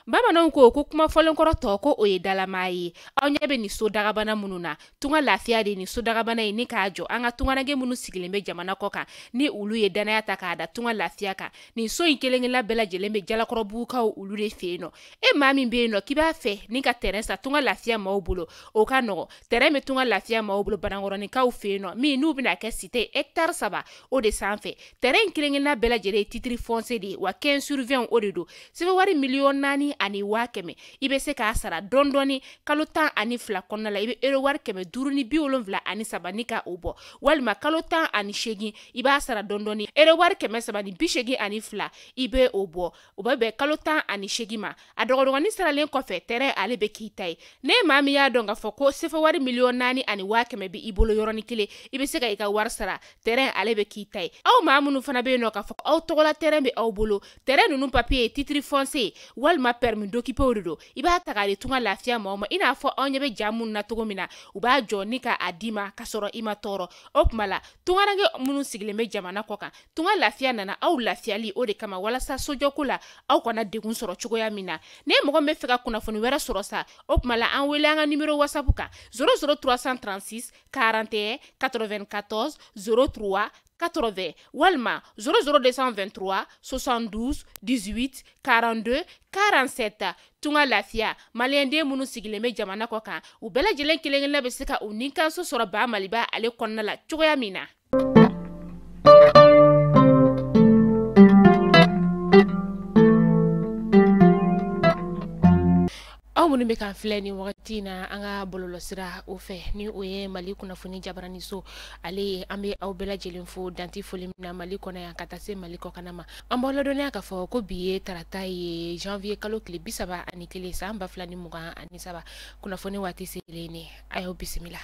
Bamananw ko ko kuma fɔlenkɔrɔ tɔ ko o ye dalamaa ye. Aw ɲɛ bɛ nin so dagabana minnu na, Tunga Lafiya de nin so dagabana ye ni k'a jɔ an ka tungaranke minnu sigilen bɛ jamana kɔ kan ni olu ye danaya ta k'a da Tunga Lafiya kan. Nin so in kelen-kelenna bɛɛ lajɛlen bɛ Jalakɔrɔbugukaw olu de fɛ yen nɔ. E maa min bɛ yen nɔ k'i b'a fɛ ni ka terrain san Tunga Lafiya maaw bolo, o ka nɔgɔ. Terrain bɛ Tunga Lafiya maaw bolo Banankɔrɔninkaw fɛ yen nɔ, min n'u bɛna kɛ cité hectare 3 o de sanfɛ. Terrain in kelen-kelenna bɛɛ lajɛlen ye titre foncier de ye, wa 15 sur 20 o de don. Sɛbɛn wari 4,100,000 i bɛ se k'a sara dɔɔni dɔɔni kalo 12 kɔnɔna la. I bɛ euro wari 573 ni ka o bɔ, walima kalo 18 i b'a sara dɔɔni dɔɔni euro wari 382 i bɛ o bɔ. O bɛ bɛn kalo 18 ma. A dɔgɔdɔgɔnin saralen kɔfɛ, terrain ale bɛ k'i ta ye. Ne maa min y'a dɔn k'a fɔ ko sefa wari 4,100,000 bɛ i bolo yɔrɔnin kelen, i bɛ se ka i ka wari sara, terrain ale bɛ k'i ta ye. Aw maa minnu fana bɛ yen nɔ k'a fɔ aw tɔgɔla terrain bɛ aw bolo, terrain ninnu papier ye titre foncier walima permis d'occuper de don, i b'a ta k'a di Tunga Lafiya maaw ma. I n'a fɔ anw ɲɛ bɛ ja minnu na cogo min na, u b'a jɔ ni k'a d'i ma k'a sɔrɔ i ma tɔɔrɔ. O tuma la tungaranke minnu sigilen bɛ jamana kɔ kan, Tunga Lafiya nana aw lafiyali o de kama, walasa sojɔko la aw kana degun sɔrɔ cogoya min na. Ne mɔgɔ min bɛ fɛ ka kunnafoni wɛrɛ sɔrɔ sa, o tuma la an wele an ka numéro WhatsApp kan 00 336 41 94 03 80 walima 00 223 72 18 42 47. Tunga Lafiya, maliyɛnden minnu sigilen bɛ jamana kɔ kan, u bɛɛ lajɛlen kelen-kelenna bɛ se ka u nikanso sɔrɔ Ba Maliba ale kɔnɔna la cogoya min na. Aw minnu bɛ k'an filɛ nin wagati in na an ka bɔlɔlɔsira o fɛ, ni o ye Mali kunnafoni jabaraniso ale ye, an bɛ aw bɛɛ lajɛlen fo danti foli min na Mali kɔnɔ yan ka taa se Mali kɔkanna ma. An b'aw ladɔnniya k'a fɔ ko bi ye tarata ye, janvier kalo tile 31 san 2023. Kunnafoni waati selen ne, a y'aw bisimila.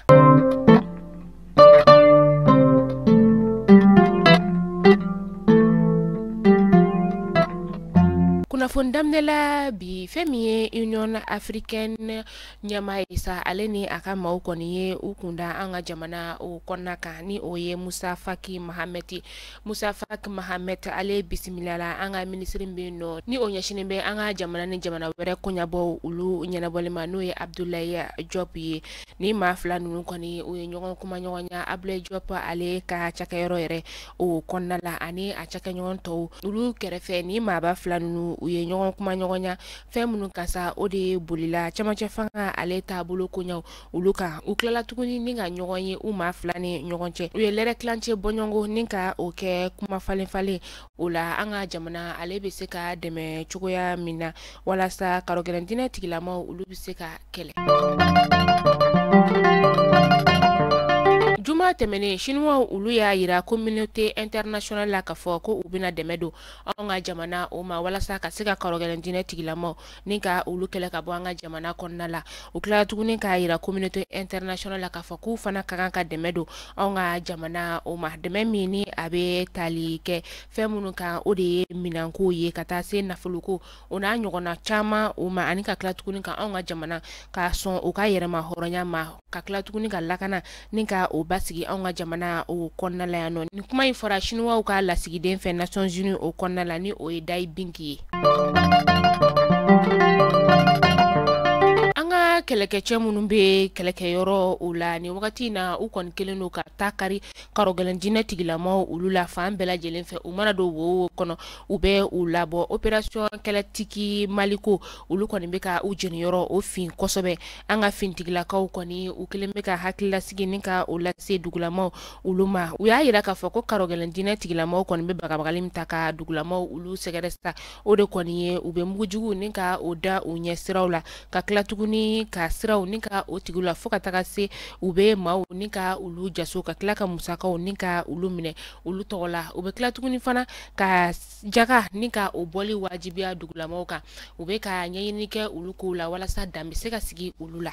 Kunnafoni daminɛ la bi, fɛn min ye Union africaine ɲɛmaa ye sa, ale ni a ka maaw kɔni ye u kunda an ka jamana o kɔnɔna kan, ni o ye Musa Faki Mahamɛti. Musa Faki Mahamɛti ale bisimilala an ka minisiri min bɛ yen nɔ, ni o ɲɛsinnen bɛ an ka jamana ni jamana wɛrɛ koɲɛbɔw olu ɲɛnabɔli ma, n'o ye Abdoulaye Diop ye. Ni maa fila ninnu kɔni u ye ɲɔgɔn kumaɲɔgɔnya Abdoulaye Diop ale ka cakɛyɔrɔ yɛrɛ o kɔnɔna la, ani a cakɛɲɔgɔn tɔw olu kɛrɛfɛ. Ni maaba fila ninnu u ye ɲɔgɔn kumaɲɔgɔnya fɛn minnu kan sa, o de ye bolila camancɛ fanga ale taabolo koɲɛw olu kan. U tilala tuguni ni ka ɲɔgɔn ye u maa fila ni ɲɔgɔn cɛ, u ye lɛrɛ tilancɛ bɔɲɔgɔnko ni ka o kɛ kuma falen falen o la an ka jamana ale bɛ se ka dɛmɛ cogoya min na walasa karɔgɛlɛn diinɛ tigilamaw olu bɛ se ka kɛlɛ. Juma tɛmɛnen, Chinois olu y'a yira communauté internationale la k'a fɔ ko u bɛna dɛmɛ don anw ka jamana o ma walasa ka se ka karɔgɛlɛn diinɛ tigilamaw ni ka olu kɛlɛ ka bɔ an ka jamana kɔnɔna la. U tilala tuguni k'a yira communauté internationale la k'a fɔ k'u fana ka kan ka dɛmɛ don anw ka jamana o ma, dɛmɛ min ni a bɛ tali kɛ fɛn minnu kan, o de ye minɛnko ye ka taa se nafoloko o n'a ɲɔgɔnna caman o ma, ani ka tila tuguni ka anw ka jamana ka sɔn u ka yɛrɛma hɔrɔnya ma, ka tila tuguni ka lakana ni ka o basigi anw ka jamana o kɔnɔna la yan nɔ. Nin kuma in fɔra Chinois ka lasigiden fɛ Nations Unies o kɔnɔna la, ni o ye Dai Bing ye. An ka kɛlɛkɛcɛ minnu bɛ kɛlɛkɛyɔrɔ o la nin wagati in na, u kɔni kɛlen don ka taa kari karɔgɛlɛn diinɛ tigilamaw olu la fan bɛɛ lajɛlen fɛ. U mana don wo kɔnɔ, u bɛ u labɔ. Opération kɛlɛtigi Maliko olu kɔni bɛ ka u jeniyɔrɔ o fin kosɛbɛ. An ka fintigilakaw kɔni u kɛlen bɛ ka hakililasigi ni ka o lase dugulamaw olu ma. U y'a yira k'a fɔ ko karɔgɛlɛn diinɛ tigilamaw kɔni bɛ bagabagali min ta ka dugulamaw olu sɛgɛrɛ sa, o de kɔni ye u bɛ mugujugu ni ka o da u ɲɛ siraw la, ka tila tuguni ka siraw ni ka o tigiw la fo ka taga se u bɛ maaw ni ka olu jaso, ka tila ka musakaw ni ka olu minɛ olu tɔgɔ la. U bɛ tila tuguni fana ka jaga ni ka o bɔli wajibiya dugulamaw kan. U bɛ ka ɲɛɲini kɛ olu kow la walasa dan bɛ se ka sigi olu la.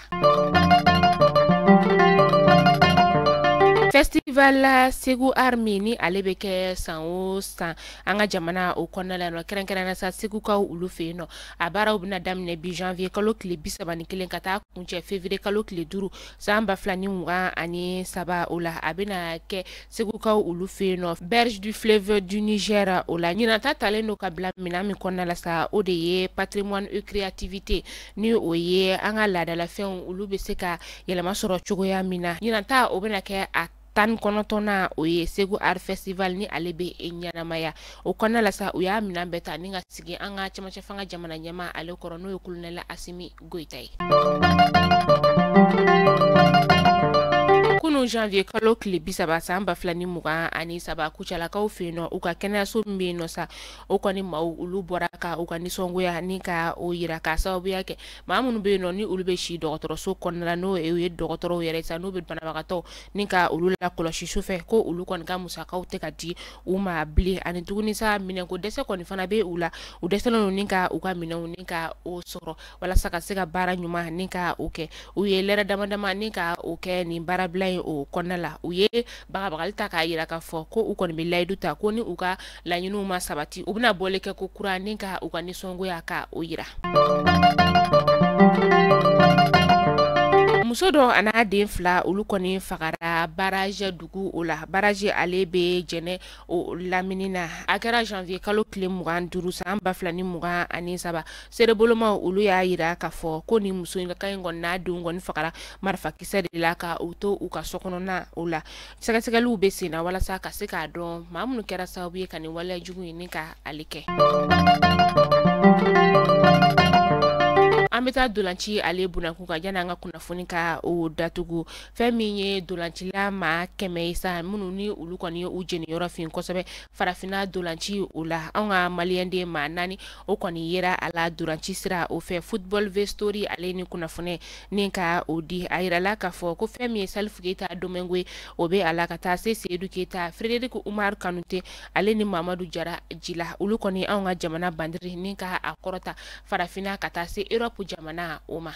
Festival Festival Segu Art min ni ale bɛ kɛ san o san an ka jamana o kɔnɔna la nɔ, kɛrɛnkɛrɛnnenya sa Segukaw olu fɛ yen nɔ. A baaraw bɛna daminɛ bi janvier kalo tile 31 ka taa kuncɛ février kalo tile 5 san 2023 o la. A bɛna kɛ Segukaw olu fɛ yen nɔ, berge du fleuve du Niger o la. Ɲinan ta talen don ka bila minɛn min kɔnɔna la sa, o de ye patrimoine et créativité, ni o ye an ka laadalafɛnw olu bɛ se ka yɛlɛma sɔrɔ cogoya min na. Ɲinan ta o bɛna kɛ a 19nan, o ye Segu Art Festival ni ale bɛ ɲɛnamaya o kɔnɔna la sa. U y'a minɛn bɛɛ ta ni ka sigi an ka cɛmancɛ fanga jamana ɲɛmaa ale kɔrɔ, n'o ye colonel Asimi Goyita ye. Kunun janvier kalo tile 30 san 2023, Kucalakaw fɛ yen nɔ, u ka kɛnɛyaso min bɛ yen nɔ sa, o kɔni maaw olu bɔra ka u ka nisɔngoya ni ka o yira, k'a sababuya kɛ maa minnu bɛ yen nɔ ni olu bɛ si dɔgɔtɔrɔso kɔnɔna la, n'o ye dɔgɔtɔrɔw yɛrɛ sa, n'u bɛ banabagatɔw ni ka olu lakɔlɔsi sufɛ, ko olu kɔni ka musakaw tɛ ka di u ma bilen. Ani tuguni sa, minɛnko dɛsɛ kɔni fana bɛ u la, u dɛsɛlen don ni ka u ka minɛnw ni ka o sɔrɔ walasa ka se ka baara ɲuman ni ka o kɛ. U ye lɛrɛ dama dama ni ka o kɛ nin baarabila in o kɔnɔna la. U ye bagabagali ta k'a yira k'a fɔ ko u kɔni bɛ layidu ta ko ni u ka laɲiniw ma sabati, u bɛna bɔli kɛ ko kura ni ka u ka nisɔngoya ka o yira. Muso dɔ a n'a den fila olu kɔni fagara barrage dugu o la. Barrage ale bɛ Jɛnɛ o lamini na. A kɛra janvier kalo tile 25 san 2023. Seerebolomaw olu y'a yira k'a fɔ ko ni muso in ka in kɔni n'a denw kɔni fagara marifakisɛ de la ka u to u ka so kɔnɔna o la. Sɛgɛsɛgɛliw bɛ sen na walasa ka se k'a dɔn maa minnu kɛra sababu ye ka nin waleya jugu in ni ka ale kɛ. An bɛ taa dolanci ale bunakun kan yanni an ka kunnafoni ka o datugu. Fɛn min ye dolancila maa 100 ye sa, minnu ni olu kɔni ye u jeniyɔrɔ fin kosɛbɛ farafinna dolanci o la, anw ka maliyɛnden maa 4 o kɔni yera a la dolanci sira o fɛ. Football V Story ale ni kunnafoni ni ka o di, a yirala k'a fɔ ko fɛn min ye Salifu Keyita Domingo ye, o bɛ a la ka taa se Seyidu Keyita, Frédéric Umar Kanute ale ni Mamadu Jara Jila, olu kɔni anw ka jamana bandiri ni ka a kɔrɔta farafinna ka taa se Europe jamana o ma.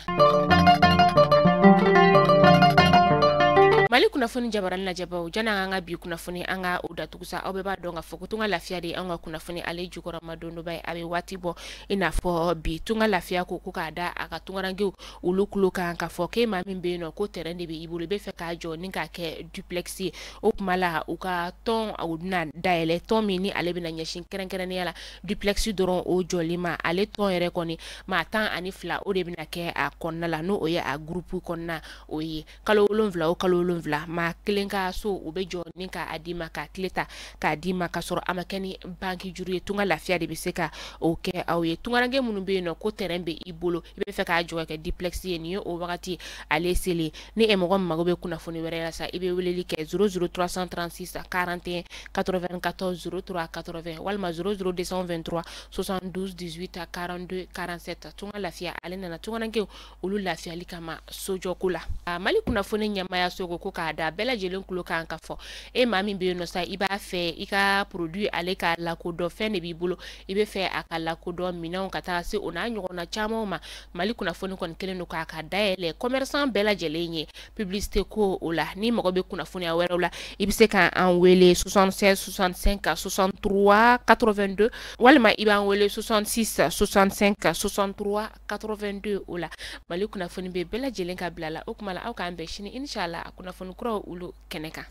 Mali kunnafoni jabarani lajɛbaw, janni an ka bi kunnafoni an ka o datugu sa, aw bɛɛ b'a dɔn k'a fɔ ko Tunga Lafiya de ye anw ka kunnafoni ale jukɔrɔma dondoba ye. A bɛ waati bɔ i n'a fɔ bi. Tunga Lafiya ko k'a da a ka tungarankew olu tulo kan k'a fɔ k'e maa min bɛ yen nɔ ko terrain de bɛ i bolo, i bɛ fɛ k'a jɔ ni k'a kɛ duplex ye, o tuma la u ka tɔn o bɛna dayɛlɛ, tɔn min ni ale bɛna ɲɛsin kɛrɛnkɛrɛnnenya la duplex dɔrɔn o jɔli ma. Ale tɔn yɛrɛ kɔni maa 12 o de bɛna kɛ a kɔnɔna la, n'o ye a groupe kɔnɔna o ye. Kalo 7 o kalo 7 maa kelen ka so u bɛ jɔ ni k'a d'i ma, k'a tile ta k'a d'i ma, k'a sɔrɔ a ma kɛ ni banki juru ye. Tunga Lafiya de bɛ se ka o kɛ aw ye. Tungaranke minnu bɛ yen nɔ ko terrain bɛ i bolo, i bɛ fɛ k'a jɔ ka kɛ duplex ye, nin ye o wagati ale selen. Ni e mɔgɔ min mago bɛ kunnafoni wɛrɛ la sa, i bɛ weleli kɛ 00 336 41 94 03 80 walima 00 223 72 18 42 47. Tunga Lafiya ale nana tungarankew olu lafiyali kama sojɔko la. Mali kunnafoni ɲɛmaaya so ko k'a da bɛɛ lajɛlen tulo kan ka fɔ e maa min bɛ yen nɔ sa, i b'a fɛ i ka produit ale ka lakodɔn, fɛn de b'i bolo i bɛ fɛ a ka lakodɔn, minɛnw ka taa se o n'a ɲɔgɔnna camanw ma. Mali kunnafoni kɔni kɛlen don k'a ka dayɛlɛ commerçant bɛɛ lajɛlen ye publicité ko o la. Ni mago bɛ kunnafoniya wɛrɛw la, i bɛ se k'an wele 76 65 63 82 walima i b'an wele 66 65 63 82 o la. Mali kunnafoni bɛ bɛɛ lajɛlen ka bila la. O tuma la aw k'an bɛn sini inshallah kunnafoni kuraw olu kɛnɛ kan.